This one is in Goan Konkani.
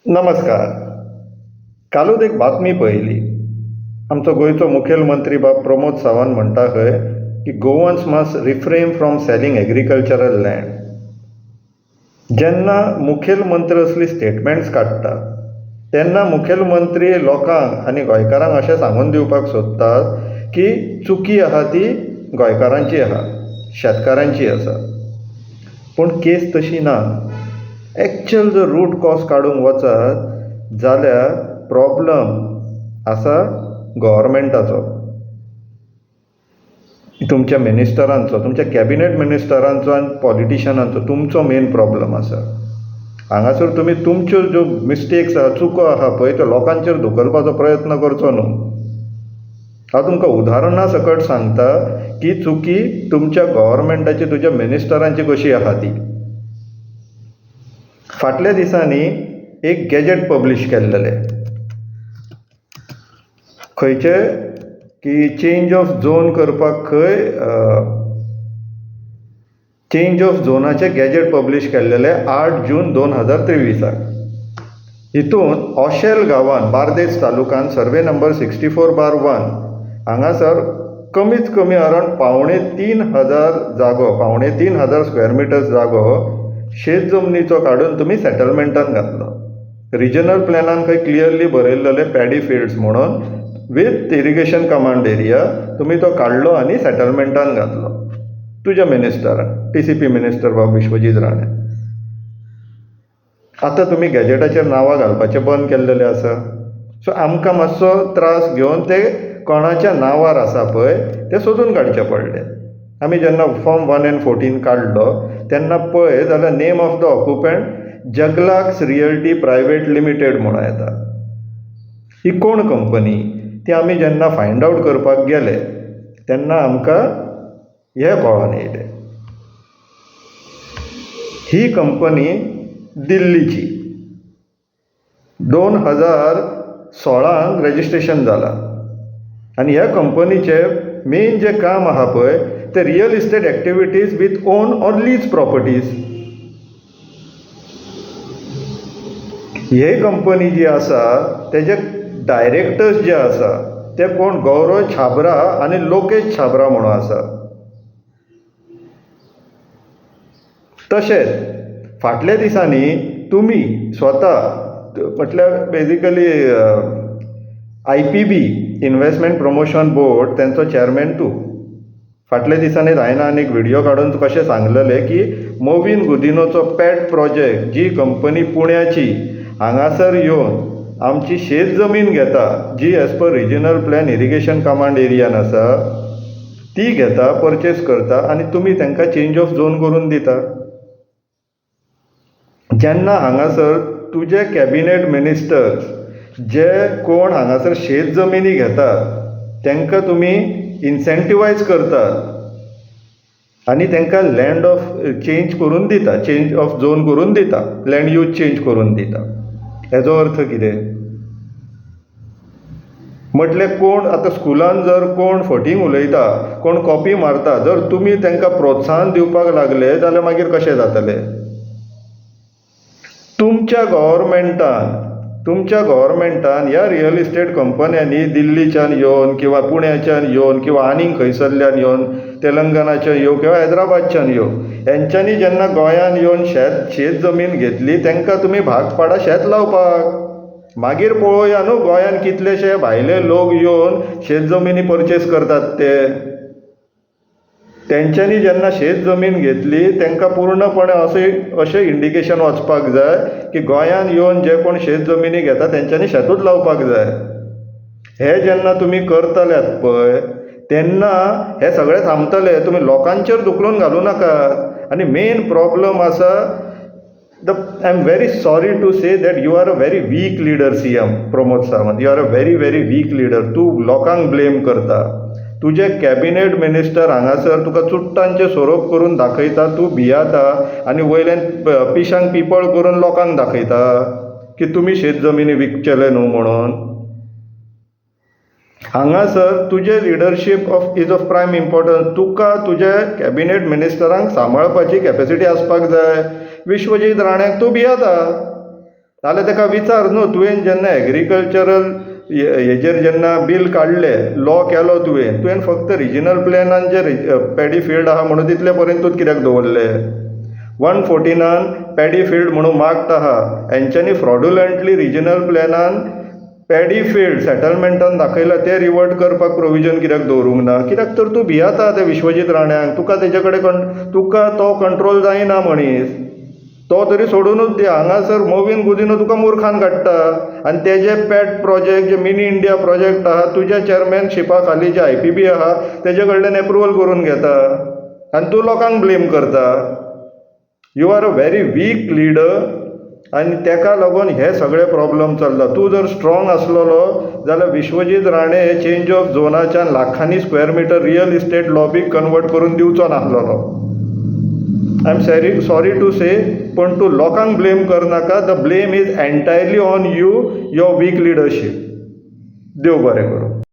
नमस्कार. कालूच एक बातमी पळयली. आमचो गोंयचो मुखेलमंत्री बाब प्रमोद सावंत म्हणटा खंय की Goans must refrain from selling agricultural land. जेन्ना मुखेलमंत्री असली स्टेटमँट्स काडटा तेन्ना मुखेलमंत्री लोकांक आनी गोंयकारांक अशें सांगून दिवपाक सोदतात की चुकी आसा ती गोंयकारांची आसा, शेतकारांची आसा. पूण केस तशी ना. एक्चुअल जर रूट कॉज काडूंक वचत जाल्यार प्रॉब्लम आसा गव्हर्मेंटाचो, तुमच्या मिनिस्टरांचो, तुमच्या कॅबिनेट मिनिस्टरांचो आनी पॉलिटिशनांचो. तुमचो मेन प्रॉब्लम आसा. हांगासर तुमी तुमच्यो ज्यो मिस्टेक्स आहा, चुको आहा पळय, त्यो लोकांचेर धुकलपाचो प्रयत्न करचो न्हू. हांव तुमकां उदाहरणा सकट सांगता की चुकी तुमच्या गव्हर्मेंटाची, तुमच्या मिनिस्टरांची कशी आहा ती. फाटल्या दिसांनी एक गॅजेट पब्लीश केल्लेलें, खंयचें की चेंज ऑफ झोन करपाक खंय चेंज ऑफ झोनाचें गॅजेट पब्लीश केल्लेलें 8 जून 2023. हितून ओशेल गांवांत, बार्देस तालुकान, सर्वे नंबर 64/1 हांगासर कमीत कमी अरावंड 2,750 जागो, 2,750 स्क्वेअर मिटर्स जागो शेत जमनीचो काडून तुमी सेटलमेंटान घातलो. रिजनल प्लॅनान खंय क्लियरली बरयल्लें पॅडी फिल्ड्स म्हणून वीथ इरिगेशन कमांड एरिया. तुमी तो काडलो आनी सेटलमेंटान घातलो तुज्या मिनिस्टरान, टीसीपी मिनिस्टर बाब विश्वजीत राणे. आतां तुमी गॅजेटाचेर नांवां घालपाचें बंद केल्लेलें आसा. सो आमकां मातसो त्रास घेवन ते कोणाच्या नांवार आसा पळय तें सोदून काडचें पडलें. आमी जेन्ना फॉर्म 1 एंड 14 काडलो तेन्ना पळय जाल्यार नेम of the occupant जगलाक्स realty private limited म्हणून येता. ही कोण कंपनी ती आमी जेन्ना फायंड आवट करपाक गेले तेन्ना आमकां हें कळोन येयलें, ही कंपनी दिल्लीची, 2016 रजिस्ट्रेशन जालां आनी ह्या कंपनीचें मेन जें काम आहा पळय तें real estate activities with own or lease properties. हे कंपनी जी आसा तेजे डायरेक्टर्स जे आसा ते कोण, गौरव छाबरा आनी लोकेश छाबरा म्हणून आसा. तशेंच फाटल्या दिसांनी तुमी स्वता, म्हटल्यार basically IPB, investment promotion board, तेंचो चॅरमॅन तूं, फाटल्या दिसांनी हांवें एक व्हिडियो काडून कशें सांगलेलें की मोविन गुदिनोचो पॅट प्रोजेक्ट, जी कंपनी पुण्याची हांगासर येवन आमची शेत जमीन घेता, जी as per regional plan irrigation command एरियान आसा ती घेता, परचेस करता आनी तुमी तांकां चेंज ऑफ झोन करून दिता. जेन्ना हांगासर तुजे कॅबिनेट मिनिस्टर्स जे कोण हांगासर शेत जमिनी घेतात तांकां तुमी इन्सेंटिवायज करतात आनी तांकां लँड ऑफ चेंज करून दिता, चेंज ऑफ झोन करून दिता, लँड यूज चेंज करून दिता. हेजो अर्थ कितें म्हटल्यार कोण आतां स्कुलान जर कोण फटींग उलयता, कोण कॉपी मारता, जर तुमी तांकां प्रोत्साहन दिवपाक लागले जाल्यार मागीर कशें जातलें? तुमच्या गव्हर्मेंटान ह्या रियल इस्टेट कंपन्यांनी दिल्लीच्यान येवन किंवा पुण्याच्यान येवन किंवा आनीक खंयसरल्यान येवन, तेलंगनाच्यान येवं किंवा हैदराबादच्यान येवं, हेंच्यांनी जेन्ना गोंयान येवन शेत जमीन घेतली तांकां तुमी भाग पाडा शेत लावपाक. मागीर पळोवया न्हू गोंयान कितलेशे भायले लोक येवन शेत जमिनी परचेस करतात ते. तेंच्यांनी जेन्ना शेत जमीन घेतली तांकां पूर्णपणे अशें इंडिकेशन वचपाक जाय की गोंयान येवन जे कोण शेत जमिनी घेता तेंच्यांनी शेतूच लावपाक जाय. हें जेन्ना तुमी करतल्यात पळय तेन्ना हें सगळें थांबतलें. तुमी लोकांचेर धुकलून घालूं नाकात. आनी मेन प्रॉब्लम आसा, the I am very sorry to say that you are a very weak leader, CM Pramod Sawant. You are a very very weak leader. तूं लोकांक ब्लेम करता. तुजे कॅबिनेट मिनिस्टर हांगासर तुका चुट्टांचे सोरोप करून दाखयता, तूं भियाता आनी वयल्यान पिशांक पिपळ करून लोकांक दाखयता की तुमी शेत जमिनी विकचेले न्हू म्हणून. हांगासर तुजें leadership of is of prime importance. तुका तुजे कॅबिनेट मिनिस्टरांक सांबाळपाची कॅपेसिटी आसपाक जाय. विश्वजीत राण्याक तूं भियेता. नाजाल्यार ताका विचार न्हू, तुवें जेन्ना एग्रीकल्चरल हेजेर जेन्ना बील काडलें, लॉ केलो तुवें, तुवें फक्त रिजनल प्लॅनान जे पॅडी फिल्ड आहा म्हणून तितले पर्यंतूच कित्याक दवरलें? 114 पॅडी फिल्ड म्हणून मार्क्ड आहा. हेंच्यांनी फ्रॉडुलंटली रिजनल प्लॅनान पॅडी फिल्ड सॅटलमँटान दाखयलां तें रिवर्ट करपाक प्रोविजन कित्याक दवरूंक ना? कित्याक तर तूं भियेता त्या विश्वजीत राण्याक. तुका तेजे कडेन, तुका तो कंट्रोल जायना मनीस. तो तरी सोडुनूच दी, हांगासर मॉवीन गुदिन्हो तुका मुर्खान काडटा आनी तेजे पॅट प्रोजेक्ट जे मिनी इंडिया प्रोजेक्ट आहा, तुज्या चॅरमॅनशिपा खाली जे आयपीबी आहा तेजे कडल्यान एप्रुवल करून घेता आनी तूं लोकांक ब्लेम करता. You are a very weak leader आनी ताका लागून हे सगळे प्रॉब्लम चल्ला. तूं जर स्ट्रोंग आसलेलो जाल्यार विश्वजीत राणे हे चेंज ऑफ झोनाच्यान लाखांनी स्क्वेअर मिटर रियल इस्टेट लॉबीक कन्वर्ट करून दिवचो नासलेलो. I am sorry, sorry to say, पूण तूं लोकांक ब्लेम करनाका. The blame is entirely on you, your weak leadership. देव बरें करूं.